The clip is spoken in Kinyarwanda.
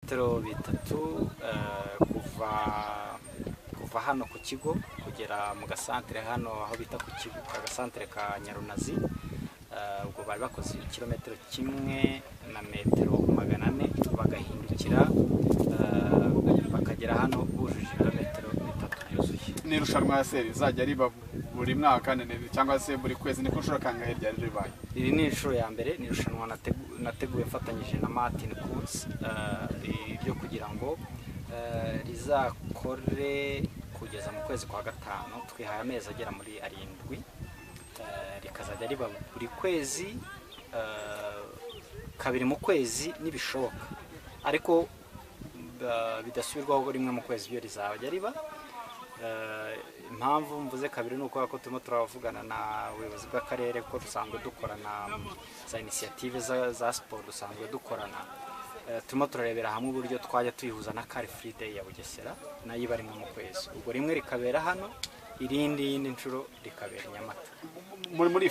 Ibirometero 3 kuva hano ku kigo kugera mu gasantere hano aho bita ku kigo, agasantere ka Nyarunazi. Ubwo bari bakoze kilometero 1 na metero 400, bagahindukira bakagera hano bujuje ibirometero 3 byuzuye. Ni irushanwa se rizajya riba buri mwaka cyangwa se buri kwezi? Ni ku nshuro kangahe ryari ribaye? Iri ni inshuro ya mbere. Ni irushanwa nateguye mfatanyije na Martin Kunz, ryo kugira ngo rizakore kugeza mu kwezi kwa gatanu. Twihaye amezi agera muri 7, rikazajya riba buri kwezi, kabiri mu kwezi nibishoboka, ariko bidasubirwaho rimwe mu kwezi byo rizajya riba. Impamvu mvuze kabiri ni ukubera ko turimo turavugana na ubuyobozi bw'akarere, ko dusanzwe dukorana za initiative za siporo dusanzwe dukorana. Turimo turarebera hamwe uburyo twajya tuyihuza na Car Free Day ya Bugesera, nayo iba rimwe mu kwezi, ubwo rimwe rikabera hano, irindi yindi nshuro rikabera i Nyamata. Muri